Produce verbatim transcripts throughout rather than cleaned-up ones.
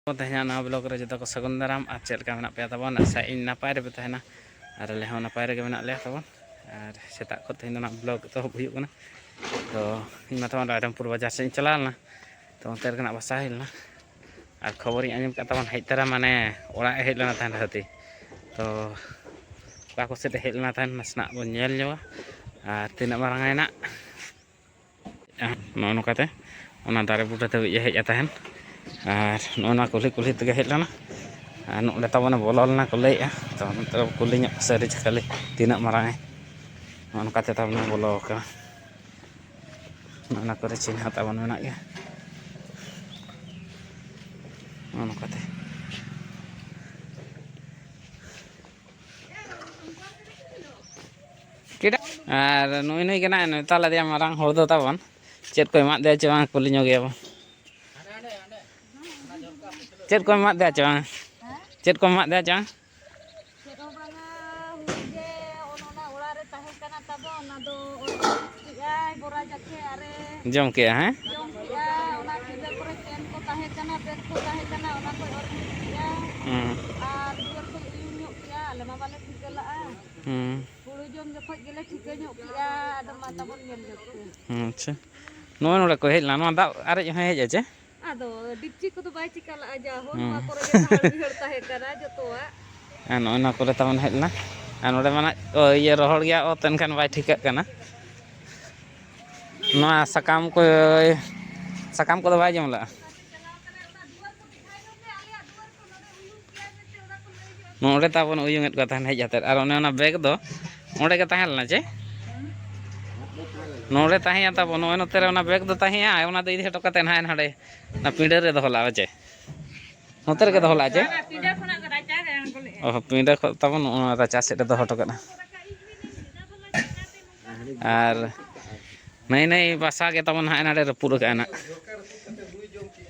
ᱛᱮᱦᱮᱧᱟᱜ ᱱᱚᱣᱟ ᱵᱞᱚᱜ ᱨᱮ ᱡᱚᱛᱚ ᱠᱚ ᱥᱟᱹᱜᱩᱱ ᱫᱟᱨᱟᱢ᱾ ᱟᱨ ᱪᱮᱫ ᱞᱮᱠᱟ ᱢᱮᱱᱟᱜ ᱯᱮᱭᱟ ᱛᱟᱵᱚᱱ? ᱟᱥᱟᱭᱟᱹᱧ ᱱᱟᱯᱟᱭ ᱨᱮᱯᱮ ᱛᱟᱦᱮᱱᱟ, ᱟᱨ ᱟᱞᱮ ᱦᱚᱸ ᱱᱟᱯᱟᱭ ᱨᱮᱜᱮ ᱢᱮᱱᱟᱜ ᱞᱮᱭᱟ ᱛᱟᱵᱚᱱ᱾ ᱟᱨ ᱥᱮᱛᱟᱜ ᱠᱷᱚᱱ ᱛᱮᱦᱮᱧ ᱫᱚ ᱱᱟᱜ ᱵᱞᱚᱜ ᱮᱛᱚᱦᱚᱵ ᱦᱩᱭᱩᱜ ᱠᱟᱱᱟ᱾ ᱛᱚ ᱤᱧ ᱢᱟ ᱛᱟᱵᱚᱱ ᱨᱟᱭᱨᱚᱝᱯᱩᱨ ᱵᱟᱡᱟᱨ ᱥᱮᱫ ᱤᱧ ᱪᱟᱞᱟᱣ ᱞᱮᱱᱟ, ᱛᱚ ᱚᱱᱛᱮ ᱨᱮᱜᱮ ᱱᱟᱜ ᱵᱟᱥᱟ ᱦᱩᱭ ᱞᱮᱱᱟ᱾ ᱟᱨ ᱠᱷᱚᱵᱚᱨᱤᱧ ᱟᱸᱡᱚᱢ ᱠᱮᱫ ᱛᱟᱵᱚᱱ ᱦᱮᱡ ᱛᱚᱨᱟ ᱢᱟᱱᱮ ᱚᱲᱟᱜ ᱮ ᱦᱮᱡ ᱞᱮᱱᱟ ᱛᱟᱦᱮᱱ ᱦᱟᱹᱛᱤ᱾ ᱛᱚ ᱚᱠᱟ ᱠᱚ ᱥᱮᱫ ᱮ ᱦᱮᱡ ᱞᱮᱱᱟ ᱛᱟᱦᱮᱱ ᱱᱟᱥᱮᱱᱟᱜ ᱵᱚᱱ ᱧᱮᱞ ᱧᱚᱜᱟ, ᱟᱨ ᱛᱤᱱᱟᱹᱜ ᱢᱟᱨᱟᱝ ᱟᱭ ᱱᱟᱜ᱾ ᱱᱚᱜᱼᱚ ᱱᱚᱝᱠᱟᱛᱮ ᱚᱱᱟ ᱫᱟᱨᱮ ᱵᱩᱴᱟᱹ ᱫᱷᱟᱹᱵᱤᱡ ᱮ ᱦᱮᱡ ᱛᱟᱦᱮᱱ᱾ ᱟᱨ ᱱᱚᱜᱼᱚ ᱱᱚᱣᱟ ᱠᱩᱞᱦᱤ ᱠᱩᱞᱦᱤ ᱛᱮᱜᱮ ᱦᱮᱡ ᱞᱮᱱᱟ᱾ ᱟᱨ ᱱᱚᱸᱰᱮ ᱛᱟᱵᱚᱱᱮ ᱵᱚᱞᱚ ᱞᱮᱱᱟ ᱠᱚ ᱞᱟᱹᱭᱮᱜᱼᱟ᱾ ᱛᱚ ᱱᱚᱛᱮ ᱠᱩᱞᱤ ᱧᱚᱜ ᱥᱟᱹᱨᱤ ᱪᱮ ᱠᱷᱟᱹᱞᱤ ᱛᱤᱱᱟᱹᱜ ᱢᱟᱨᱟᱝ ᱟᱭ᱾ ᱱᱚᱜᱼᱚ ᱱᱚᱝᱠᱟᱛᱮ ᱛᱟᱵᱚᱱᱮ ᱵᱚᱞᱚ ᱟᱠᱟᱱᱟ᱾ ᱱᱚᱜᱼᱚ ᱱᱚᱣᱟ ᱠᱚᱨᱮ ᱪᱤᱱᱦᱟᱹ ᱛᱟᱵᱚᱱ ᱢᱮᱱᱟᱜ ᱜᱮᱭᱟ᱾ ᱱᱚᱜᱼᱚ ᱱᱚᱝᱠᱟᱛᱮ᱾ ᱟᱨ ᱱᱩᱭ ᱱᱩᱭ ᱠᱟᱱᱟᱭ ᱱᱮᱛᱟ ᱞᱮᱫᱮᱭᱟ ᱢᱟᱨᱟᱝ ᱦᱚᱲ ᱫᱚ ᱛᱟᱵᱚᱱ᱾ ᱪᱮᱫ ᱠᱚ ᱮᱢᱟᱫ ᱫᱮᱭᱟ ᱪᱮ ᱵᱟᱝ, ᱠᱩᱞᱤ ᱧᱚᱜᱮᱭᱟᱵᱚᱱ᱾ ᱪᱮᱫ ᱠᱚ ᱮᱢᱟᱫ ᱫᱮᱭᱟ ᱪᱮ ᱵᱟᱝ? ᱪᱮᱫ ᱠᱚ ᱮᱢᱟᱫ ᱫᱮᱭᱟ ᱪᱮ ᱵᱟᱝ? ᱪᱮᱫ ᱦᱚᱸ ᱵᱟᱝᱟ, ᱦᱩᱲᱩ ᱜᱮ ᱚᱱ ᱚᱱᱟ ᱚᱲᱟᱜ ᱨᱮ ᱛᱟᱦᱮᱸ ᱠᱟᱱᱟ ᱛᱟᱵᱚᱱ, ᱚᱱᱟ ᱫᱚ ᱚᱲᱟᱜ ᱠᱮᱜᱼᱟᱭ ᱵᱚᱨᱟ ᱡᱟᱛᱮ ᱟᱨᱮ ᱡᱚᱢ ᱠᱮᱜᱼᱟ, ᱦᱮᱸ? ᱡᱚᱢ ᱠᱮᱜᱼᱟ᱾ ᱚᱱᱟ ᱯᱤᱸᱰᱟᱹ ᱠᱚᱨᱮ ᱪᱮᱱ ᱠᱚ ᱛᱟᱦᱮᱸ ᱠᱟᱱᱟ, ᱵᱮᱜᱽ ᱠᱚ ᱛᱟᱦᱮᱸ ᱠᱟᱱᱟ, ᱚᱱᱟ ᱠᱚᱭ ᱚᱨ ᱤᱫᱤ ᱠᱮᱜᱼᱟ᱾ ᱦᱩᱸ᱾ ᱟᱨ ᱫᱩᱣᱟᱹᱨ ᱠᱚᱭ ᱩᱭᱩᱝ ᱧᱚᱜ ᱠᱮᱜᱼᱟ, ᱟᱞᱮ ᱢᱟ ᱵᱟᱞᱮ ᱴᱷᱤᱠᱟᱹ ᱞᱟᱜᱼᱟ᱾ ᱦᱩᱸ᱾ ᱦᱩᱲᱩ ᱡᱚᱢ ᱡᱚᱠᱷᱚᱡ ᱜᱮᱞᱮ ᱴᱷᱤᱠᱟᱹ ᱧᱚᱜ ᱠᱮᱜᱼᱟ, ᱟᱫᱚ ᱢᱟ ᱛᱟᱵᱚᱱ ᱧᱮᱞ ᱧᱚᱜ ᱯᱮ᱾ ᱦᱩᱸ, ᱟᱪᱪᱷᱟ᱾ ᱱᱚᱜᱼᱚᱭ ᱱᱚᱰᱮ ᱠᱚ ᱦᱮᱡ ᱞᱮᱱᱟ, ᱱᱚᱣᱟ ᱫᱟᱜ ᱟᱨᱮᱡ ᱦᱚᱸᱭ ᱦᱮᱡ ᱟᱪᱮ? ᱟᱫᱚ ᱰᱤᱯᱪᱤ ᱠᱚᱫᱚ ᱵᱟᱭ ᱪᱤᱠᱟ ᱞᱟᱜᱼᱟ, ᱡᱟ ᱦᱚᱸ ᱦᱩᱸ᱾ ᱱᱚᱣᱟ ᱠᱚᱨᱮ ᱜᱮ ᱥᱟᱦᱟᱨ ᱵᱤᱦᱟᱹᱲ ᱛᱟᱦᱮᱸ ᱠᱟᱱᱟ ᱡᱚᱛᱚᱣᱟᱜ᱾ ᱟᱨ ᱱᱚᱜᱼᱚᱭ ᱱᱚᱣᱟ ᱠᱚᱨᱮ ᱛᱟᱵᱚᱱ ᱦᱮᱡ ᱞᱮᱱᱟ᱾ ᱟᱨ ᱱᱚᱰᱮ ᱢᱟ ᱱᱟᱜ, ᱚ, ᱤᱭᱟᱹ ᱨᱚᱦᱚᱲ ᱜᱮᱭᱟ ᱚᱛ, ᱮᱱᱠᱷᱟᱱ ᱵᱟᱭ ᱴᱷᱤᱠᱟᱹᱜ ᱠᱟᱱᱟ᱾ ᱱᱚᱣᱟ ᱥᱟᱠᱟᱢ ᱠᱚ, ᱥᱟᱠᱟᱢ ᱠᱚᱫᱚ ᱵᱟᱭ ᱡᱚᱢ ᱞᱟᱜᱼᱟ᱾ ᱱᱚᱰᱮ ᱛᱟᱵᱚᱱ ᱩᱭᱩᱝ ᱮᱫ ᱠᱚ ᱛᱟᱦᱮᱱ ᱦᱮᱡ ᱠᱟᱛᱮᱫ, ᱟᱨ ᱚᱱᱮ ᱚᱱᱟ ᱵᱮᱜᱽ ᱫᱚ ᱚᱸᱰᱮ ᱜᱮ ᱛᱟᱦᱮᱸ ᱞᱮᱱᱟ ᱪᱮ? ᱱᱚᱰᱮ ᱛᱟᱦᱮᱸᱭᱟ ᱛᱟᱵᱚᱱ, ᱱᱚᱜᱼᱚᱭ ᱱᱚᱛᱮ ᱨᱮ ᱚᱱᱟ ᱵᱮᱜᱽ ᱫᱚ ᱛᱟᱦᱮᱸᱭᱟ, ᱚᱱᱟ ᱫᱚ ᱤᱫᱤ ᱦᱚᱴᱚ ᱠᱟᱛᱮᱫ ᱱᱟᱦᱟᱜ ᱱᱚᱰᱮ ᱚᱱᱟ ᱯᱤᱸᱰᱟᱹ ᱨᱮ ᱫᱚᱦᱚ ᱞᱟᱜᱼᱟ ᱪᱮ? ᱱᱚᱛᱮ ᱨᱮᱜᱮ ᱫᱚᱦᱚ ᱞᱟᱜᱼᱟ ᱪᱮ? ᱯᱤᱸᱰᱟᱹ ᱠᱷᱚᱱᱟᱜ ᱫᱚ ᱨᱟᱪᱟ ᱨᱮ ᱟᱬᱜᱚ ᱞᱮᱜᱼᱟ᱾ ᱚ, ᱯᱤᱸᱰᱟᱹ ᱠᱷᱚᱱ ᱛᱟᱵᱚᱱ ᱱᱚᱜᱼᱚ ᱱᱚᱣᱟ ᱨᱟᱪᱟ ᱥᱮᱫ ᱨᱮ ᱫᱚᱦᱚ ᱦᱚᱴᱚ ᱠᱟᱜᱼᱟ᱾ ᱟᱨ ᱱᱟᱹᱭ ᱱᱟᱹᱭ ᱵᱟᱥᱟ ᱜᱮ ᱛᱟᱵᱚᱱ ᱦᱟᱸᱜ ᱱᱟᱰᱮ ᱨᱟᱹᱯᱩᱫ ᱟᱠᱟᱜᱼᱟ ᱱᱟᱜ᱾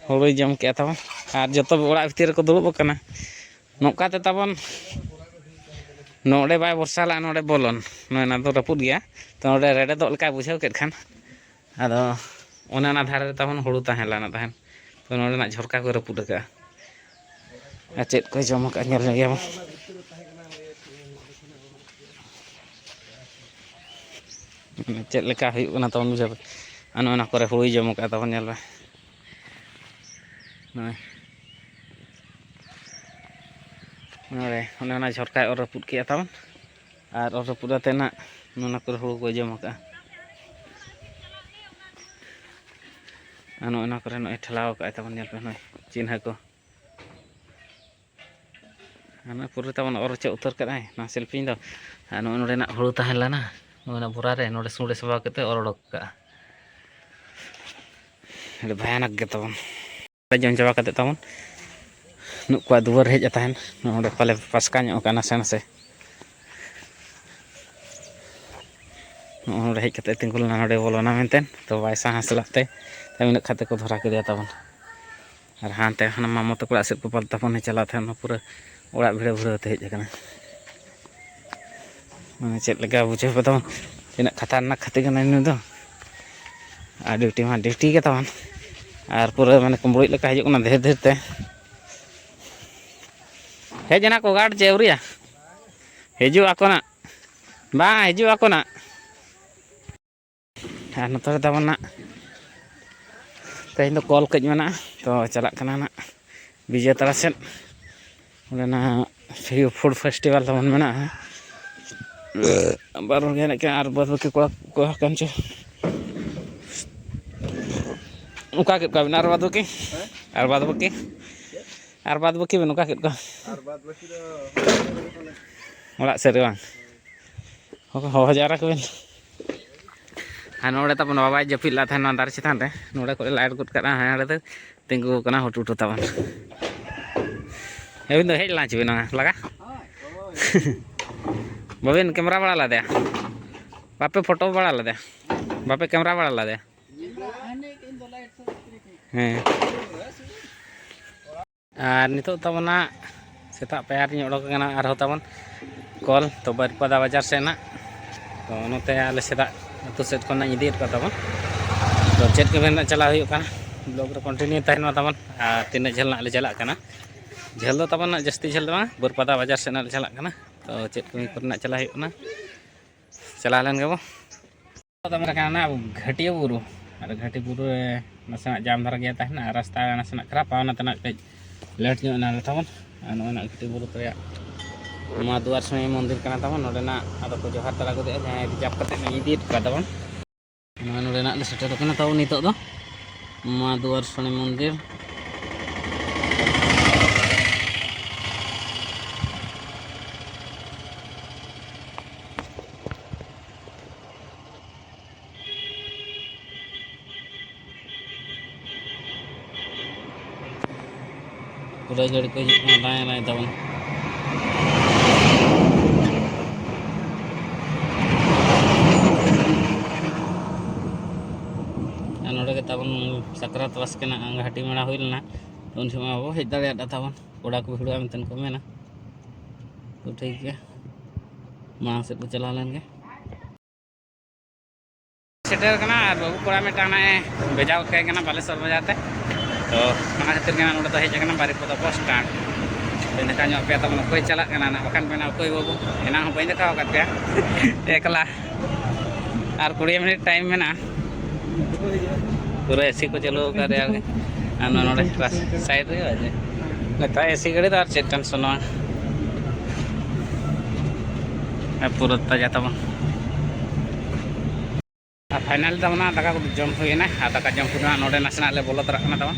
ᱦᱩᱲᱩᱭ ᱡᱚᱢ ᱠᱮᱜᱼᱟ ᱛᱟᱵᱚᱱ᱾ ᱟᱨ ᱡᱚᱛᱚ ᱚᱲᱟᱜ ᱵᱷᱤᱛᱤᱨ ᱨᱮᱠᱚ ᱫᱩᱲᱩᱵ ᱟᱠᱟᱱᱟ᱾ ᱱᱚᱝᱠᱟ ᱛᱮ ᱛᱟᱵᱚᱱ ᱱᱚᱰᱮ ᱵᱟᱭ ᱵᱚᱨᱥᱟ ᱞᱮᱫᱼᱟ, ᱱᱚᱰᱮ ᱵᱚᱞᱚᱱ᱾ ᱱᱚᱜᱼᱚᱭ ᱱᱚᱣᱟ ᱫᱚ ᱨᱟᱹᱯᱩᱫ ᱜᱮᱭᱟ᱾ ᱛᱚ ᱱᱚᱰᱮ ᱨᱮᱰᱮᱫᱚᱜ ᱞᱮᱠᱟᱭ ᱵᱩᱡᱷᱟᱹᱣ ᱠᱮᱫ ᱠᱷᱟᱱ, ᱟᱫᱚ ᱚᱱᱮ ᱚᱱᱟ ᱫᱷᱟᱨᱮ ᱨᱮ ᱛᱟᱵᱚᱱ ᱦᱩᱲᱩ ᱛᱟᱦᱮᱸ ᱞᱮᱱᱟ ᱛᱟᱦᱮᱸᱫ᱾ ᱛᱚ ᱱᱚᱰᱮᱱᱟᱜ ᱡᱷᱚᱨᱠᱟ ᱠᱚ ᱨᱟᱹᱯᱩᱫ ᱟᱠᱟᱫᱼᱟ᱾ ᱟᱨ ᱪᱮᱫ ᱠᱚᱭ ᱡᱚᱢ ᱟᱠᱟᱫᱼᱟ, ᱧᱮᱞ ᱧᱚᱜ ᱜᱮᱭᱟᱵᱚᱱ᱾ ᱪᱮᱫ ᱞᱮᱠᱟ ᱦᱩᱭᱩᱜ ᱠᱟᱱᱟ ᱛᱟᱵᱚᱱ, ᱵᱩᱡᱷᱟᱹᱣ ᱯᱮ᱾ ᱟᱨ ᱱᱚᱜᱼᱚ ᱱᱚᱣᱟ ᱠᱚᱨᱮ ᱦᱩᱲᱩᱭ ᱡᱚᱢ ᱟᱠᱟᱫᱼᱟ ᱛᱟᱵᱚᱱ, ᱧᱮᱞ ᱯᱮ᱾ ᱱᱚᱜᱼᱚᱭ ᱱᱚᱰᱮ ᱚᱱᱮ ᱚᱱᱟ ᱡᱷᱚᱨᱠᱟᱭ ᱚᱨ ᱨᱟᱹᱯᱩᱫ ᱠᱮᱫᱼᱟ ᱛᱟᱵᱚᱱ, ᱟᱨ ᱚᱨ ᱨᱟᱹᱯᱩᱫ ᱠᱟᱛᱮ ᱱᱟᱜ ᱱᱚᱣᱟ ᱠᱚᱨᱮ ᱦᱩᱲᱩ ᱠᱚ ᱡᱚᱢ ᱟᱠᱟᱫᱼᱟ᱾ ᱟᱨ ᱱᱚᱜᱼᱚ ᱱᱚᱣᱟ ᱠᱚᱨᱮ ᱱᱚᱜᱼᱚᱭ ᱴᱷᱮᱞᱟᱣ ᱟᱠᱟᱫᱼᱟᱭ ᱛᱟᱵᱚᱱ, ᱧᱮᱞ ᱯᱮ ᱱᱚᱜᱼᱚᱭ ᱪᱤᱱᱦᱟᱹ ᱠᱚ᱾ ᱦᱟᱱᱟ ᱯᱩᱨᱟᱹ ᱛᱟᱵᱚᱱ ᱚᱨ ᱦᱚᱪᱚ ᱩᱛᱟᱹᱨ ᱠᱟᱫᱟᱭ ᱱᱚᱣᱟ ᱥᱤᱞᱯᱤᱧ ᱫᱚ᱾ ᱟᱨ ᱱᱚᱜᱼᱚ ᱱᱚᱰᱮᱱᱟᱜ ᱦᱩᱲᱩ ᱛᱟᱦᱮᱸ ᱞᱮᱱᱟ, ᱱᱚᱜᱼᱚ ᱱᱚᱣᱟ ᱵᱚᱨᱟ ᱨᱮ, ᱱᱚᱰᱮ ᱥᱩᱲᱮ ᱥᱟᱵᱟᱣ ᱠᱟᱛᱮ ᱚᱨ ᱚᱰᱚᱠ ᱠᱟᱜᱼᱟ᱾ ᱟᱹᱰᱤ ᱵᱷᱚᱭᱟᱱᱚᱠ ᱜᱮ ᱛᱟᱵᱚᱱ᱾ ᱡᱚᱢ ᱪᱟᱵᱟ ᱠᱟᱛᱮ ᱛᱟᱵᱚᱱ ᱱᱩᱠᱩᱣᱟᱜ ᱫᱩᱣᱟᱹᱨ ᱦᱮᱡ ᱛᱟᱦᱮᱱ, ᱱᱚᱰᱮ ᱯᱟᱞᱮ ᱯᱟᱥᱠᱟ ᱧᱚᱜ ᱠᱟᱱᱟ ᱱᱟᱥᱮ ᱱᱟᱥᱮ᱾ ᱱᱚᱜᱼᱚ ᱱᱚᱰᱮ ᱦᱮᱡ ᱠᱟᱛᱮ ᱛᱤᱸᱜᱩ ᱞᱮᱱᱟ, ᱱᱚᱰᱮ ᱵᱚᱞᱚᱱᱟ ᱢᱮᱱᱛᱮ, ᱛᱚ ᱵᱟᱭ ᱥᱟᱦᱟ ᱥᱟᱞᱟᱜ ᱛᱮ ᱛᱟᱭᱚᱢ ᱤᱱᱟᱹᱜ ᱠᱷᱟᱱ ᱛᱮᱠᱚ ᱫᱷᱚᱨᱟ ᱠᱮᱫᱮᱭᱟ ᱛᱟᱵᱚᱱ᱾ ᱟᱨ ᱦᱟᱱᱛᱮ ᱦᱟᱱᱟ ᱢᱟᱢᱚ ᱛᱟᱠᱚ ᱚᱲᱟᱜ ᱥᱮᱫ ᱠᱚ ᱯᱟᱞ ᱛᱟᱵᱚᱱᱮ ᱪᱟᱞᱟᱜ ᱛᱟᱦᱮᱱ, ᱚᱱᱟ ᱯᱩᱨᱟᱹ ᱚᱲᱟᱜ ᱵᱷᱤᱲᱟᱹ ᱵᱷᱤᱲᱟᱹ ᱛᱮ ᱦᱮᱡ ᱟᱠᱟᱱᱟ᱾ ᱢᱟᱱᱮ ᱪᱮᱫ ᱞᱮᱠᱟ ᱵᱩᱡᱷᱟᱹᱣ ᱯᱮ ᱛᱟᱵᱚᱱ, ᱛᱤᱱᱟᱹᱜ ᱠᱷᱟᱛᱟᱨᱱᱟᱠ ᱦᱟᱹᱛᱤ ᱠᱟᱱᱟᱭ ᱱᱩᱭ ᱫᱚ᱾ ᱟᱨ ᱰᱤᱭᱩᱴᱤ ᱢᱟ ᱰᱤᱭᱩᱴᱤ ᱜᱮ ᱛᱟᱵᱚᱱ, ᱟᱨ ᱯᱩᱨᱟᱹ ᱢᱟᱱᱮ ᱠᱩᱢᱵᱽᱲᱩᱡ ᱞᱮᱠᱟ ᱦᱤᱡᱩᱜ ᱠᱟᱱᱟ ᱰᱷᱮᱨ ᱰᱷᱮᱨ ᱛᱮ᱾ ᱦᱮᱡ ᱮᱱᱟ ᱠᱚ ᱜᱟᱨᱰ ᱪᱮ ᱟᱹᱣᱨᱤᱭᱟ? ᱦᱤᱡᱩᱜ ᱟᱠᱚ ᱱᱟᱜ, ᱵᱟᱝ ᱦᱤᱡᱩᱜ ᱟᱠᱚ ᱱᱟᱜ᱾ ᱟᱨ ᱱᱚᱛᱮ ᱨᱮ ᱛᱟᱵᱚᱱ ᱱᱟᱜ ᱛᱮᱦᱮᱧ ᱫᱚ ᱠᱚᱞ ᱠᱟᱹᱡ ᱢᱮᱱᱟᱜᱼᱟ, ᱛᱚ ᱪᱟᱞᱟᱜ ᱠᱟᱱᱟ ᱱᱟᱜ ᱵᱤᱡᱚᱭ ᱛᱟᱲᱟ ᱥᱮᱫ᱾ ᱚᱸᱰᱮᱱᱟᱜ ᱯᱷᱩᱰ ᱯᱷᱮᱥᱴᱤᱵᱷᱟᱞ ᱛᱟᱵᱚᱱ ᱢᱮᱱᱟᱜᱼᱟ᱾ ᱵᱟᱨ ᱦᱚᱲ ᱜᱮ ᱦᱮᱱᱟᱜ ᱠᱤᱱᱟ, ᱟᱨ ᱵᱟᱫ ᱵᱟᱹᱠᱤ ᱠᱚᱲᱟ ᱠᱚ ᱚᱠᱟ ᱠᱟᱱ ᱪᱚ᱾ ᱚᱠᱟ ᱠᱮᱫ ᱠᱚᱣᱟ ᱵᱤᱱ ᱟᱨ ᱵᱟᱫ ᱵᱟᱹᱠᱤ? ᱟᱨ ᱵᱟᱫ ᱵᱟᱹᱠᱤ? ᱟᱨ ᱵᱟᱫ ᱵᱟᱹᱠᱤ ᱵᱤᱱ ᱚᱠᱟ ᱠᱮᱫ ᱠᱚᱣᱟ? ᱟᱨ ᱵᱟᱫ ᱵᱟᱹᱠᱤ ᱫᱚ ᱚᱲᱟᱜ ᱥᱮᱫ ᱨᱮ ᱵᱟᱝ? ᱦᱚᱦᱚ ᱡᱟᱣᱨᱟ ᱠᱚᱵᱤᱱ᱾ ᱟᱨ ᱱᱚᱰᱮ ᱛᱟᱵᱚᱱ ᱵᱟᱵᱟᱭ ᱡᱟᱹᱯᱤᱫ ᱞᱮᱫ ᱛᱟᱦᱮᱱᱟ ᱫᱟᱨᱮ ᱪᱮᱛᱟᱱ ᱨᱮ, ᱱᱚᱰᱮ ᱠᱷᱚᱱ ᱞᱟᱭᱤᱴ ᱜᱚᱫ ᱠᱟᱜᱼᱟ, ᱦᱮᱸ, ᱱᱚᱰᱮ ᱫᱚ ᱛᱤᱸᱜᱩ ᱟᱠᱟᱱᱟ ᱦᱩᱴᱩ ᱦᱩᱴᱩ ᱛᱟᱵᱚᱱ᱾ ᱟᱹᱵᱤᱱ ᱫᱚ ᱦᱮᱡ ᱞᱮᱱᱟ ᱪᱮ ᱵᱤᱱ ᱞᱟᱜᱟ? ᱵᱟᱹᱵᱤᱱ ᱠᱮᱢᱮᱨᱟ ᱵᱟᱲᱟ ᱞᱮᱫᱮᱭᱟ? ᱵᱟᱯᱮ ᱯᱷᱳᱴᱳ ᱵᱟᱲᱟ ᱞᱮᱫᱮᱭᱟ? ᱵᱟᱯᱮ ᱠᱮᱢᱮᱨᱟ ᱵᱟᱲᱟ ᱞᱮᱫᱮᱭᱟ? ᱦᱮᱸ᱾ ᱟᱨ ᱱᱤᱛᱚᱜ ᱛᱟᱵᱚᱱ ᱱᱟᱜ ᱥᱮᱛᱟᱜ ᱯᱟᱭᱟᱨ ᱨᱤᱧ ᱚᱰᱚᱠ ᱟᱠᱟᱱᱟ ᱟᱨᱦᱚᱸ ᱛᱟᱵᱚᱱ ᱠᱚᱞ ᱛᱚ ᱵᱟᱹᱨᱤᱯᱟᱫᱟ ᱵᱟᱡᱟᱨ ᱥᱮᱫ ᱱᱟᱜ᱾ ᱛᱚ ᱱᱚᱛᱮ ᱟᱞᱮ ᱥᱮᱫᱟᱜ ᱟᱹᱛᱩ ᱥᱮᱫ ᱠᱷᱚᱱ ᱱᱟᱜ ᱤᱧ ᱤᱫᱤᱭᱮᱫ ᱠᱚᱣᱟ ᱛᱟᱵᱚᱱ᱾ ᱛᱚ ᱪᱮᱫ ᱠᱚ ᱢᱮᱱ ᱱᱟᱜ ᱪᱟᱞᱟᱣ ᱦᱩᱭᱩᱜ ᱠᱟᱱᱟ, ᱵᱞᱚᱜ ᱨᱮ ᱠᱚᱱᱴᱤᱱᱤᱭᱩ ᱛᱟᱦᱮᱱ ᱢᱟ ᱛᱟᱵᱚᱱ᱾ ᱟᱨ ᱛᱤᱱᱟᱹᱜ ᱡᱷᱟᱹᱞ ᱱᱟᱜ ᱞᱮ ᱪᱟᱞᱟᱜ ᱠᱟᱱᱟ, ᱡᱷᱟᱹᱞ ᱫᱚ ᱛᱟᱵᱚᱱ ᱱᱟᱜ ᱡᱟᱹᱥᱛᱤ ᱡᱷᱟᱹᱞ ᱫᱚ ᱵᱟᱝ, ᱵᱳᱨᱯᱟᱫᱟ ᱵᱟᱡᱟᱨ ᱥᱮᱫ ᱱᱟᱜ ᱞᱮ ᱪᱟᱞᱟᱜ ᱠᱟᱱᱟ᱾ ᱛᱚ ᱪᱮᱫ ᱠᱟᱹᱢᱤ ᱠᱚᱨᱮᱱᱟᱜ ᱪᱟᱞᱟᱜ ᱦᱩᱭᱩᱜ ᱠᱟᱱᱟ, ᱪᱟᱞᱟᱣ ᱞᱮᱱ ᱜᱮᱵᱚ᱾ ᱛᱟᱵᱚᱱ ᱠᱟᱱᱟ ᱜᱷᱟᱹᱴᱤᱭᱟᱹ ᱵᱩᱨᱩ, ᱟᱨ ᱜᱷᱟᱹᱴᱤ ᱵᱩᱨᱩ ᱨᱮ ᱱᱟᱥᱮᱱᱟᱜ ᱡᱟᱢ ᱫᱷᱟᱨᱟ ᱜᱮᱭᱟ ᱛᱟᱦᱮᱱᱟ, ᱟᱨ ᱨᱟᱥᱛᱟ ᱱᱟᱥᱮᱱᱟᱜ ᱠᱷᱟᱨᱟᱯᱟ, ᱚᱱᱟᱛᱮ ᱱᱟᱜ ᱠᱟᱹᱡ ᱞᱮᱴ ᱧᱚᱜ ᱮᱱᱟ ᱛᱟᱵᱚᱱ᱾ ᱟᱨ ᱱᱚᱜᱼᱚᱭ ᱱᱟᱜ ᱜᱷᱟᱹᱴᱤ ᱵᱩᱨᱩ ᱨᱮᱭᱟᱜ ᱢᱟ ᱫᱩᱣᱟᱨ ᱥᱟᱹᱭ ᱢᱚᱱᱫᱤᱨ ᱠᱟᱱᱟ ᱛᱟᱵᱚᱱ᱾ ᱱᱚᱰᱮᱱᱟᱜ ᱟᱫᱚ ᱠᱚ ᱡᱚᱦᱟᱨ ᱛᱟᱨᱟ ᱜᱚᱫᱮᱜᱼᱟ, ᱡᱟᱦᱟᱸᱭ ᱨᱤᱡᱟᱵᱷ ᱠᱟᱛᱮᱫ ᱤᱫᱤᱭᱮᱫ ᱠᱚᱣᱟ ᱛᱟᱵᱚᱱ᱾ ᱱᱚᱜᱼᱚᱭ ᱱᱚᱰᱮᱱᱟᱜ ᱞᱮ ᱥᱮᱴᱮᱨ ᱟᱠᱟᱱᱟ ᱛᱟᱵᱚᱱ ᱱᱤᱛᱚᱜ ᱫᱚ, ᱢᱟ ᱫᱩᱣᱟᱨ ᱥᱟᱹᱭ ᱢᱚᱱᱫᱤᱨ᱾ ᱯᱩᱨᱟᱹ ᱜᱟᱹᱰᱤ ᱠᱚ ᱦᱤᱡᱩᱜ ᱠᱟᱱᱟ, ᱞᱟᱭᱤᱱ ᱞᱟᱭᱤᱱ ᱛᱟᱵᱚᱱ᱾ ᱟᱨ ᱱᱚᱰᱮ ᱜᱮ ᱛᱟᱵᱚᱱ ᱥᱟᱠᱨᱟᱛ ᱵᱟᱥᱠᱮ ᱨᱮᱱᱟᱜ ᱜᱷᱟᱹᱴᱤ ᱢᱮᱞᱟ ᱦᱩᱭ ᱞᱮᱱᱟ, ᱛᱚ ᱩᱱ ᱥᱚᱢᱚᱭ ᱵᱟᱵᱚ ᱦᱮᱡ ᱫᱟᱲᱮᱭᱟᱫᱟ ᱛᱟᱵᱚᱱ, ᱠᱚᱲᱟ ᱠᱚ ᱵᱷᱤᱲᱚᱜᱼᱟ ᱢᱮᱱᱛᱮ ᱠᱚ ᱢᱮᱱᱟ᱾ ᱛᱚ ᱴᱷᱤᱠ ᱜᱮᱭᱟ, ᱢᱟᱲᱟᱝ ᱥᱮᱫ ᱠᱚ ᱪᱟᱞᱟᱣ ᱞᱮᱱ ᱜᱮ᱾ ᱥᱮᱴᱮᱨ ᱠᱟᱱᱟ ᱟᱨ ᱵᱟᱹᱵᱩ ᱠᱚᱲᱟ ᱢᱤᱫᱴᱟᱝ ᱱᱟᱜ ᱮ ᱵᱷᱮᱡᱟ ᱠᱟᱭ ᱠᱟᱱᱟ ᱵᱟᱞᱮᱥᱚᱨ ᱵᱟᱡᱟᱨ ᱛᱮ᱾ ᱛᱚ ᱚᱱᱟ ᱠᱷᱟᱹᱛᱤᱨ ᱜᱮ ᱱᱚᱰᱮ ᱫᱚ ᱦᱮᱡ ᱟᱠᱟᱱᱟ ᱵᱟᱨᱤᱯᱚᱫᱟ ᱵᱚᱥ ᱥᱴᱮᱱᱰ᱾ ᱛᱚ ᱫᱮᱠᱷᱟ ᱧᱚᱜ ᱯᱮᱭᱟ ᱛᱟᱵᱚᱱ ᱚᱠᱚᱭ ᱪᱟᱞᱟᱜ ᱠᱟᱱᱟ ᱱᱟᱜ, ᱵᱟᱠᱷᱟᱱ ᱢᱮᱱᱟ ᱚᱠᱚᱭ ᱵᱟᱹᱵᱩ, ᱮᱱᱟᱝ ᱦᱚᱸ ᱵᱟᱹᱧ ᱫᱮᱠᱷᱟᱣ ᱟᱠᱟᱫ ᱯᱮᱭᱟ᱾ ᱮᱠᱞᱟ᱾ ᱟᱨ ᱠᱩᱲᱤ ᱢᱤᱱᱤᱴ ᱴᱟᱭᱤᱢ ᱢᱮᱱᱟᱜᱼᱟ᱾ ᱯᱩᱨᱟᱹ ᱮᱥᱤ ᱠᱚ ᱪᱟᱹᱞᱩ ᱟᱠᱟᱫ ᱨᱮᱭᱟᱲ ᱜᱮ᱾ ᱟᱨ ᱱᱚᱣᱟ ᱱᱚᱰᱮ ᱥᱟᱭᱤᱰ ᱨᱮ ᱵᱟᱡᱮ ᱱᱮᱛᱟᱨ ᱮᱥᱤ ᱜᱟᱹᱰᱤ ᱫᱚ ᱟᱨ ᱪᱮᱫ ᱴᱮᱱᱥᱚᱱᱚᱜᱼᱟ᱾ ᱟᱨ ᱯᱩᱨᱟᱹ ᱛᱟᱡᱟ ᱛᱟᱵᱚᱱ᱾ ᱟᱨ ᱯᱷᱟᱭᱱᱟᱞ ᱫᱚ ᱚᱱᱟ ᱫᱟᱠᱟ ᱠᱚ ᱡᱚᱢ ᱦᱩᱭᱮᱱᱟ᱾ ᱟᱨ ᱫᱟᱠᱟ ᱡᱚᱢ ᱠᱚᱫᱚ ᱦᱟᱸᱜ ᱱᱚᱰᱮ ᱱᱟᱥᱮᱱᱟᱜ ᱞᱮ ᱵᱚᱞᱚ ᱛᱚᱨᱟᱜ ᱠᱟᱱᱟ ᱛᱟᱵᱚᱱ,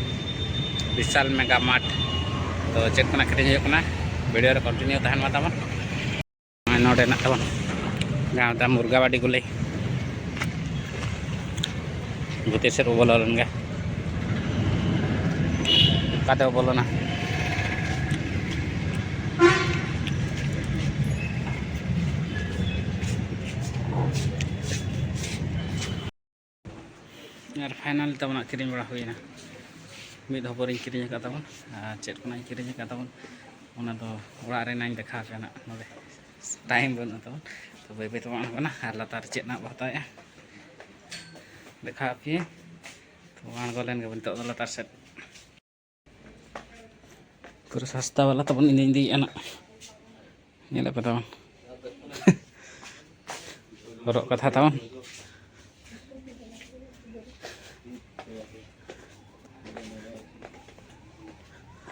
ᱵᱤᱥᱟᱞ ᱢᱮᱜᱟ ᱢᱟᱨᱴ᱾ ᱛᱚ ᱪᱮᱫ ᱠᱚ ᱱᱟᱜ ᱠᱤᱨᱤᱧ ᱦᱩᱭᱩᱜ ᱠᱟᱱᱟ, ᱵᱷᱤᱰᱤᱭᱳ ᱨᱮ ᱠᱚᱱᱴᱤᱱᱤᱭᱩ ᱛᱟᱦᱮᱱ ᱢᱟ ᱛᱟᱵᱚᱱ᱾ ᱱᱚᱜᱼᱚᱭ ᱱᱚᱰᱮ ᱱᱟᱜ ᱛᱟᱵᱚᱱ ᱡᱟᱦᱟᱸ ᱢᱮᱛᱟᱜᱼᱟ ᱢᱩᱨᱜᱟᱵᱟᱰᱤ ᱜᱩᱞᱤ᱾ ᱵᱷᱤᱛᱤᱨ ᱥᱮᱫ ᱵᱚ ᱵᱚᱞᱚ ᱞᱮᱱ ᱜᱮ᱾ ᱚᱠᱟ ᱛᱮᱵᱚ ᱵᱚᱞᱚᱱᱟ? ᱟᱨ ᱯᱷᱟᱭᱱᱟᱞ ᱛᱟᱵᱚᱱᱟᱜ ᱠᱤᱨᱤᱧ ᱵᱟᱲᱟ ᱦᱩᱭᱮᱱᱟ᱾ ᱢᱤᱫ ᱦᱚᱵᱚᱨᱤᱧ ᱠᱤᱨᱤᱧ ᱟᱠᱟᱫ ᱛᱟᱵᱚᱱ, ᱟᱨ ᱪᱮᱫ ᱠᱷᱚᱱᱟᱜ ᱤᱧ ᱠᱤᱨᱤᱧ ᱟᱠᱟᱫ ᱛᱟᱵᱚᱱ, ᱚᱱᱟ ᱫᱚ ᱚᱲᱟᱜ ᱨᱮ ᱱᱟᱧ ᱫᱮᱠᱷᱟᱣ ᱟᱯᱮᱭᱟ ᱱᱟᱜ᱾ ᱱᱚᱰᱮ ᱴᱟᱭᱤᱢ ᱵᱟᱹᱱᱩᱜ ᱛᱟᱵᱚᱱ, ᱛᱚ ᱵᱟᱹᱭ ᱵᱟᱹᱭ ᱛᱮᱵᱚᱱ ᱟᱬᱜᱚᱱᱟ᱾ ᱟᱨ ᱞᱟᱛᱟᱨ ᱨᱮ ᱪᱮᱫ ᱱᱟᱜ ᱵᱚ ᱦᱟᱛᱟᱣᱮᱫᱼᱟ, ᱫᱮᱠᱷᱟᱣ ᱟᱯᱮᱭᱟᱹᱧ᱾ ᱛᱚ ᱟᱬᱜᱚ ᱞᱮᱱ ᱜᱮᱵᱚᱱ ᱱᱤᱛᱚᱜ ᱫᱚ ᱞᱟᱛᱟᱨ ᱥᱮᱫ᱾ ᱯᱩᱨᱟᱹ ᱥᱟᱥᱛᱟ ᱵᱟᱞᱟ ᱛᱟᱵᱚᱱ ᱤᱧ ᱫᱚᱧ ᱤᱫᱤᱭᱮᱫᱼᱟ ᱱᱟᱜ᱾ ᱧᱮᱞᱮᱫ ᱯᱮ ᱛᱟᱵᱚᱱ᱾ ᱦᱚᱨᱚᱜ ᱠᱟᱛᱷᱟ ᱛᱟᱵᱚᱱ᱾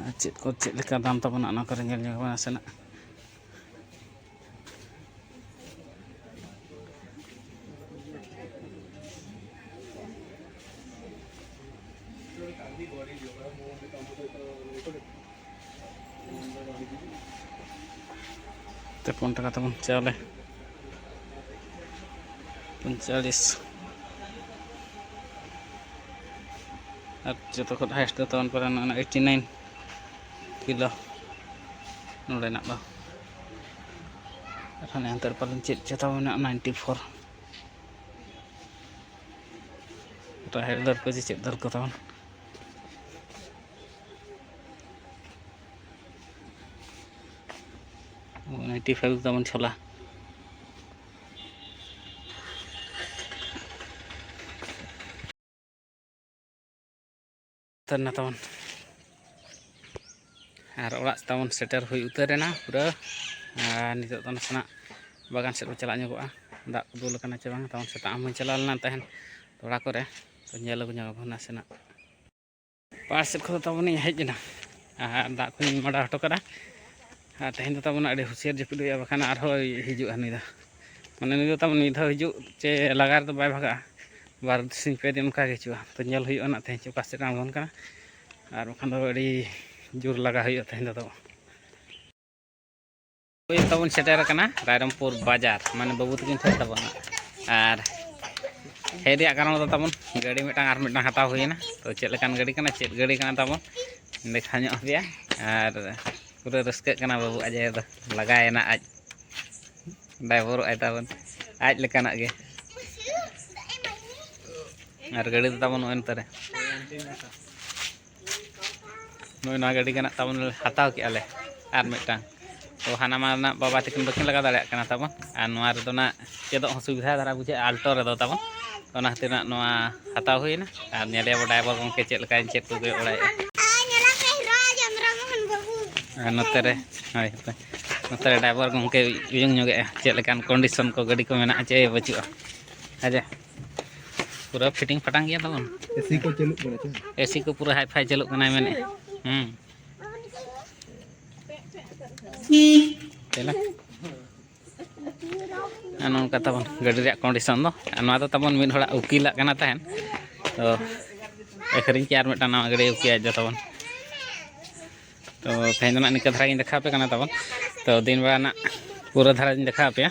ᱟᱨ ᱪᱮᱫ ᱠᱚ ᱪᱮᱫ ᱞᱮᱠᱟ ᱫᱟᱢ ᱛᱟᱵᱚᱱᱟ, ᱚᱱᱟ ᱠᱚᱨᱮ ᱧᱮᱞ ᱧᱚᱜ ᱵᱚᱱ ᱱᱟᱥᱮᱱᱟᱜ᱾ ᱛᱮᱯᱚᱱ ᱴᱟᱠᱟ ᱛᱟᱵᱚᱱ ᱪᱟᱣᱞᱮ, ᱯᱚᱸᱭᱛᱟᱞᱤᱥ᱾ ᱟᱨ ᱡᱚᱛᱚ ᱠᱷᱚᱱ highest ᱫᱚ ᱛᱟᱵᱚᱱ ᱯᱟᱞᱮᱱ ᱚᱱᱟ eighty nine ᱠᱤᱞᱳ ᱱᱚᱰᱮᱱᱟᱜ ᱫᱚ᱾ ᱟᱨ ᱦᱟᱱᱮ ᱦᱟᱱᱛᱮ ᱨᱮ ᱯᱟᱞᱮᱱ ᱪᱮᱫ ᱪᱚ ᱛᱟᱵᱚᱱ ᱢᱮᱱᱟᱜᱼᱟ, ninety four᱾ ᱨᱟᱦᱮᱲ ᱫᱟᱹᱞ ᱠᱚ ᱪᱮ ᱪᱮᱫ ᱫᱟᱹᱞ ᱠᱚ ᱛᱟᱵᱚᱱ᱾ Ninety five ᱛᱟᱵᱚᱱ ᱪᱷᱚᱞᱟ᱾ ᱩᱛᱟᱹᱨ ᱮᱱᱟ ᱛᱟᱵᱚᱱ᱾ ᱟᱨ ᱚᱲᱟᱜ ᱛᱟᱵᱚᱱ ᱥᱮᱴᱮᱨ ᱦᱩᱭ ᱩᱛᱟᱹᱨ ᱮᱱᱟ ᱯᱩᱨᱟᱹ᱾ ᱟᱨ ᱱᱤᱛᱚᱜ ᱫᱚ ᱱᱟᱥᱮᱱᱟᱜ ᱵᱟᱜᱟᱱ ᱥᱮᱫ ᱵᱚᱱ ᱪᱟᱞᱟᱣ ᱧᱚᱜᱚᱜᱼᱟ᱾ ᱫᱟᱜ ᱠᱚ ᱫᱩᱞ ᱟᱠᱟᱱᱟ ᱪᱮ ᱵᱟᱝ ᱛᱟᱵᱚᱱ᱾ ᱥᱮᱛᱟᱜ ᱦᱚᱸ ᱵᱚᱱ ᱪᱟᱞᱟᱣ ᱞᱮᱱᱟ ᱛᱟᱦᱮᱱ ᱛᱚᱲᱟ ᱠᱚᱨᱮ, ᱛᱚ ᱧᱮᱞ ᱟᱹᱜᱩ ᱧᱚᱜ ᱟᱵᱚᱱ ᱱᱟᱥᱮᱱᱟᱜ᱾ ᱯᱟᱲ ᱥᱮᱫ ᱠᱷᱚᱱ ᱫᱚ ᱛᱟᱵᱚᱱᱤᱧ ᱦᱮᱡ ᱮᱱᱟ᱾ ᱟᱨ ᱫᱟᱜ ᱠᱚᱧ ᱢᱟᱰᱟ ᱦᱚᱴᱚ ᱠᱟᱫᱟ᱾ ᱟᱨ ᱛᱮᱦᱮᱧ ᱫᱚ ᱛᱟᱵᱚᱱ ᱟᱹᱰᱤ ᱦᱩᱥᱤᱭᱟᱹᱨ ᱡᱟᱹᱯᱤᱫ ᱦᱩᱭᱩᱜᱼᱟ, ᱵᱟᱠᱷᱟᱱ ᱟᱨᱦᱚᱸ ᱦᱤᱡᱩᱜᱼᱟ ᱱᱩᱭ ᱫᱚ᱾ ᱢᱟᱱᱮ ᱱᱩᱭ ᱫᱚ ᱛᱟᱵᱚᱱ ᱢᱤᱫ ᱫᱷᱟᱣ ᱦᱤᱡᱩᱜ ᱪᱮ ᱞᱟᱜᱟ ᱨᱮᱫᱚ ᱵᱟᱭ ᱵᱷᱟᱜᱟᱜᱼᱟ, ᱵᱟᱨ ᱥᱤᱧ ᱯᱮ ᱫᱤᱱ ᱚᱱᱠᱟ ᱜᱮ ᱦᱤᱡᱩᱜᱼᱟ᱾ ᱛᱚ ᱧᱮᱞ ᱦᱩᱭᱩᱜᱼᱟ ᱱᱟᱜ ᱛᱮᱦᱮᱧ ᱪᱮ ᱚᱠᱟ ᱥᱮᱫ ᱮ ᱟᱬᱜᱚᱱ ᱠᱟᱱᱟ, ᱟᱨ ᱵᱟᱠᱷᱟᱱ ᱫᱚ ᱟᱹᱰᱤ ᱡᱳᱨ ᱞᱟᱜᱟ ᱦᱩᱭᱩᱜᱼᱟ ᱛᱮᱦᱮᱧ ᱫᱚ ᱛᱟᱵᱚᱱ᱾ ᱦᱳᱭ, ᱛᱟᱵᱚᱱ ᱥᱮᱴᱮᱨ ᱟᱠᱟᱱᱟ ᱨᱟᱭᱨᱚᱝᱯᱩᱨ ᱵᱟᱡᱟᱨ, ᱢᱟᱱᱮ ᱵᱟᱹᱵᱩ ᱛᱟᱹᱠᱤᱱ ᱴᱷᱮᱱ ᱛᱟᱵᱚᱱ᱾ ᱟᱨ ᱦᱮᱡ ᱨᱮᱭᱟᱜ ᱠᱟᱨᱚᱱ ᱫᱚ ᱛᱟᱵᱚᱱ ᱜᱟᱹᱰᱤ ᱢᱤᱫᱴᱟᱝ ᱟᱨ ᱢᱤᱫᱴᱟᱝ ᱦᱟᱛᱟᱣ ᱦᱩᱭᱮᱱᱟ᱾ ᱛᱚ ᱪᱮᱫ ᱞᱮᱠᱟᱱ ᱜᱟᱹᱰᱤ ᱠᱟᱱᱟ, ᱪᱮᱫ ᱜᱟᱹᱰᱤ ᱠᱟᱱᱟ ᱛᱟᱵᱚᱱ, ᱫᱮᱠᱷᱟᱣ ᱧᱚᱜ ᱟᱯᱮᱭᱟ᱾ ᱟᱨ ᱯᱩᱨᱟᱹ ᱨᱟᱹᱥᱠᱟᱹᱜ ᱠᱟᱱᱟ ᱵᱟᱹᱵᱩ ᱟᱡ ᱟᱭᱳ ᱫᱚ, ᱞᱟᱜᱟᱭᱮᱱᱟ ᱟᱡ᱾ ᱰᱟᱭᱵᱚᱨᱚᱜ ᱟᱭ ᱛᱟᱵᱚᱱ, ᱟᱡ ᱞᱮᱠᱟᱱᱟᱜ ᱜᱮ᱾ ᱟᱨ ᱜᱟᱹᱰᱤ ᱫᱚ ᱛᱟᱵᱚᱱ ᱱᱚᱜᱼᱚᱭ ᱱᱚᱛᱮ ᱨᱮ᱾ ᱱᱚᱜᱼᱚᱭ ᱱᱚᱣᱟ ᱜᱟᱹᱰᱤ ᱜᱮ ᱱᱟᱜ ᱛᱟᱵᱚᱱ ᱦᱟᱛᱟᱣ ᱠᱮᱜᱼᱟ ᱞᱮ ᱟᱨ ᱢᱤᱫᱴᱟᱝ᱾ ᱛᱚ ᱦᱟᱱᱟ ᱢᱟ ᱨᱮᱱᱟᱜ ᱵᱟᱵᱟ ᱛᱟᱹᱠᱤᱱ ᱵᱟᱹᱠᱤᱱ ᱞᱟᱜᱟ ᱫᱟᱲᱮᱭᱟᱜ ᱠᱟᱱᱟ ᱛᱟᱵᱚᱱ, ᱟᱨ ᱱᱚᱣᱟ ᱨᱮᱫᱚ ᱱᱟᱜ ᱪᱮᱫᱚᱜ ᱦᱚᱸ ᱥᱩᱵᱤᱫᱷᱟ ᱫᱷᱟᱨᱟ ᱵᱩᱡᱷᱟᱹᱜᱼᱟ ᱟᱞᱴᱳ ᱨᱮᱫᱚ ᱛᱟᱵᱚᱱ᱾ ᱚᱱᱟ ᱠᱷᱟᱹᱛᱤᱨ ᱱᱟᱜ ᱱᱚᱣᱟ ᱦᱟᱛᱟᱣ ᱦᱩᱭᱮᱱᱟ᱾ ᱟᱨ ᱧᱮᱞᱮᱭᱟᱵᱚ ᱰᱟᱭᱵᱚᱨ ᱜᱚᱢᱠᱮ ᱪᱮᱫ ᱞᱮᱠᱟᱭ ᱪᱮᱫ ᱠᱚ ᱠᱚᱭᱚᱜ ᱵᱟᱲᱟᱭᱮᱫᱼᱟ᱾ ᱧᱮᱞᱚᱜ ᱠᱟᱱ ᱨᱟᱡᱽ ᱪᱚᱱᱫᱨᱚ ᱢᱳᱦᱚᱱ ᱵᱟᱹᱵᱩ᱾ ᱟᱨ ᱱᱚᱛᱮ ᱨᱮ, ᱦᱳᱭ, ᱦᱳᱭ, ᱱᱚᱛᱮ ᱨᱮ ᱰᱨᱟᱭᱵᱷᱟᱨ ᱜᱚᱢᱠᱮ ᱩᱭᱩᱝ ᱧᱚᱜᱮᱜᱼᱟ, ᱪᱮᱫ ᱞᱮᱠᱟᱱ ᱠᱚᱱᱰᱤᱥᱚᱱ ᱠᱚ ᱜᱟᱹᱰᱤ ᱠᱚ ᱢᱮᱱᱟᱜᱼᱟ ᱪᱮ ᱵᱟᱹᱪᱩᱜᱼᱟ᱾ ᱦᱮᱸ ᱡᱮ, ᱯᱩᱨᱟᱹ ᱯᱷᱤᱴᱤᱝ ᱯᱷᱟᱴᱟᱝ ᱜᱮᱭᱟ ᱛᱟᱵᱚᱱ᱾ ᱮᱥᱤ ᱠᱚ ᱪᱟᱹᱞᱩᱜ ᱠᱟᱱᱟ ᱪᱮ? ᱮᱥᱤ ᱠᱚ ᱯᱩᱨᱟᱹ ᱦᱟᱭ ᱯᱷᱟᱭ ᱪᱟᱹᱞᱩᱜ ᱠᱟᱱᱟᱭ ᱢᱮᱱᱮᱫᱼᱟ᱾ ᱦᱩᱸ᱾ ᱪᱮᱫ? ᱟᱨ ᱱᱚᱝᱠᱟ ᱛᱟᱵᱚᱱ ᱜᱟᱹᱰᱤ ᱨᱮᱭᱟᱜ ᱠᱚᱱᱰᱤᱥᱚᱱ ᱫᱚ᱾ ᱟᱨ ᱱᱚᱣᱟ ᱫᱚ ᱛᱟᱵᱚᱱ ᱢᱤᱫ ᱦᱚᱲᱟᱜ ᱩᱠᱤᱞᱟᱜ ᱠᱟᱱᱟ ᱛᱟᱦᱮᱱ, ᱛᱚ ᱟᱹᱠᱷᱨᱤᱧ ᱠᱮᱫ ᱟᱨ ᱢᱤᱫᱴᱟᱝ ᱱᱟᱣᱟ ᱜᱟᱹᱰᱤ ᱩᱠᱤᱞᱟᱜ ᱫᱚ ᱛᱟᱵᱚᱱ᱾ ᱛᱚ ᱛᱮᱦᱮᱧ ᱫᱚ ᱱᱟᱜ ᱱᱤᱝᱠᱟᱹ ᱫᱷᱟᱨᱟ ᱜᱤᱧ ᱫᱮᱠᱷᱟᱣ ᱟᱯᱮ ᱠᱟᱱᱟ ᱛᱟᱵᱚᱱ᱾ ᱛᱚ ᱫᱤᱱ ᱵᱮᱲᱟ ᱱᱟᱜ ᱯᱩᱨᱟᱹ ᱫᱷᱟᱨᱟᱧ ᱫᱮᱠᱷᱟᱣ ᱟᱯᱮᱭᱟ᱾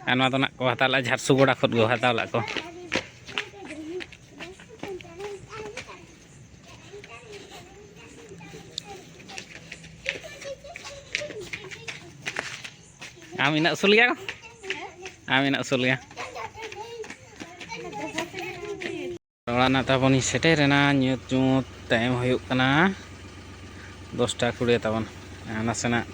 ᱟᱨ ᱱᱚᱣᱟ ᱫᱚ ᱱᱟᱜ ᱠᱚ ᱦᱟᱛᱟᱣ ᱞᱮᱫᱼᱟ ᱡᱷᱟᱨᱥᱩᱜᱩᱲᱟ ᱠᱷᱚᱱ ᱠᱚ ᱦᱟᱛᱟᱣ ᱞᱮᱫ ᱠᱚ᱾ ᱟᱢ ᱤᱱᱟᱹᱜ ᱩᱥᱩᱞ ᱜᱮᱭᱟ? ᱟᱢ ᱤᱱᱟᱹᱜ ᱩᱥᱩᱞ ᱜᱮᱭᱟ? ᱚᱲᱟᱜ ᱨᱮᱱᱟᱜ ᱛᱟᱵᱚᱱᱤᱧ ᱥᱮᱴᱮᱨᱮᱱᱟ, ᱧᱩᱛ ᱧᱩᱛ ᱴᱟᱭᱤᱢ ᱦᱩᱭᱩᱜ ᱠᱟᱱᱟ ᱫᱚᱥᱴᱟ ᱠᱩᱲᱤ ᱛᱟᱵᱚᱱ᱾ ᱟᱨ ᱱᱟᱥᱮᱱᱟᱜ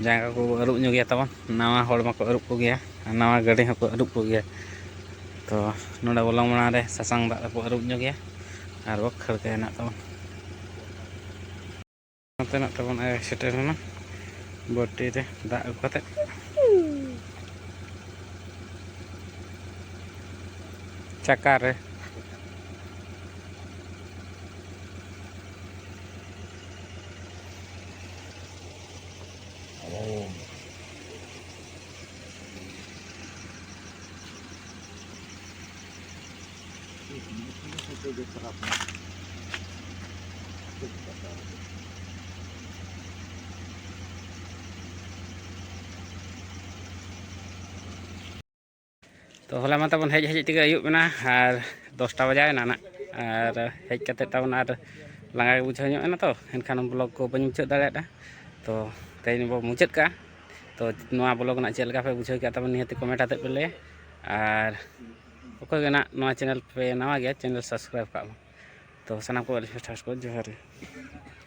ᱡᱟᱸᱜᱟ ᱠᱚ ᱟᱹᱨᱩᱵ ᱧᱚᱜ ᱜᱮᱭᱟ ᱛᱟᱵᱚᱱ, ᱱᱟᱣᱟ ᱦᱚᱲᱢᱚ ᱠᱚ ᱟᱹᱨᱩᱵ ᱠᱚᱜᱮᱭᱟ ᱟᱨ ᱱᱟᱣᱟ ᱜᱟᱹᱰᱤ ᱦᱚᱸᱠᱚ ᱟᱹᱨᱩᱵ ᱠᱚᱜᱮᱭᱟ᱾ ᱛᱚ ᱱᱚᱰᱮ ᱵᱚᱞᱚᱱ ᱢᱟᱲᱟᱝ ᱨᱮ ᱥᱟᱥᱟᱝ ᱫᱟᱜ ᱨᱮᱠᱚ ᱟᱹᱨᱩᱵ ᱧᱚᱜ ᱜᱮᱭᱟ ᱟᱨ ᱵᱚ ᱠᱷᱟᱹᱲ ᱠᱟᱭᱟ ᱱᱟᱜ ᱛᱟᱵᱚᱱ᱾ ᱱᱚᱛᱮᱱᱟᱜ ᱛᱟᱵᱚᱱ ᱟᱭ ᱥᱮᱴᱮᱨ ᱮᱱᱟ ᱵᱟᱹᱴᱤ ᱨᱮ ᱫᱟᱜ ᱟᱹᱜᱩ ᱠᱟᱛᱮᱫ᱾ ᱪᱟᱠᱟ ᱨᱮ᱾ ᱛᱚ ᱦᱚᱞᱟ ᱢᱟ ᱛᱟᱵᱚᱱ ᱦᱮᱡ ᱦᱮᱡ ᱛᱮᱜᱮ ᱟᱹᱭᱩᱵ ᱮᱱᱟ, ᱟᱨ ᱫᱚᱥᱴᱟ ᱵᱟᱡᱟᱣ ᱮᱱᱟ ᱱᱟᱜ, ᱟᱨ ᱦᱮᱡ ᱠᱟᱛᱮᱫ ᱛᱟᱵᱚᱱ ᱟᱨ ᱞᱟᱸᱜᱟ ᱜᱮ ᱵᱩᱡᱷᱟᱹᱣ ᱧᱚᱜ ᱮᱱᱟ᱾ ᱛᱚ ᱮᱱᱠᱷᱟᱱ ᱵᱞᱚᱜ ᱠᱚ ᱵᱟᱹᱧ ᱢᱩᱪᱟᱹᱫ ᱫᱟᱲᱮᱭᱟᱫᱟ᱾ ᱛᱚ ᱛᱮᱦᱮᱧ ᱵᱚ ᱢᱩᱪᱟᱹᱫ ᱠᱟᱜᱼᱟ᱾ ᱛᱚ ᱱᱚᱣᱟ ᱵᱞᱚᱜ ᱱᱟᱜ ᱪᱮᱫ ᱞᱮᱠᱟ ᱯᱮ ᱵᱩᱡᱷᱟᱹᱣ ᱠᱮᱫᱟ ᱛᱟᱵᱚᱱ ᱱᱤᱦᱟᱹᱛ ᱠᱚᱢᱮᱱᱴ ᱟᱛᱮᱫ ᱯᱮ ᱞᱟᱹᱭᱟ᱾ ᱟᱨ ᱚᱠᱚᱭ ᱜᱮ ᱱᱟᱜ ᱱᱚᱣᱟ ᱪᱮᱱᱮᱞ ᱯᱮ ᱱᱟᱣᱟ ᱜᱮᱭᱟ, ᱪᱮᱱᱮᱞ ᱥᱟᱵᱥᱠᱨᱟᱭᱤᱵᱽ ᱠᱟᱜ ᱢᱟ᱾ ᱛᱚ ᱥᱟᱱᱟᱢ ᱠᱚ ᱟᱹᱞᱤᱧ ᱯᱟᱥᱴᱟ ᱠᱷᱚᱱ ᱡᱚᱦᱟᱨ ᱜᱮ᱾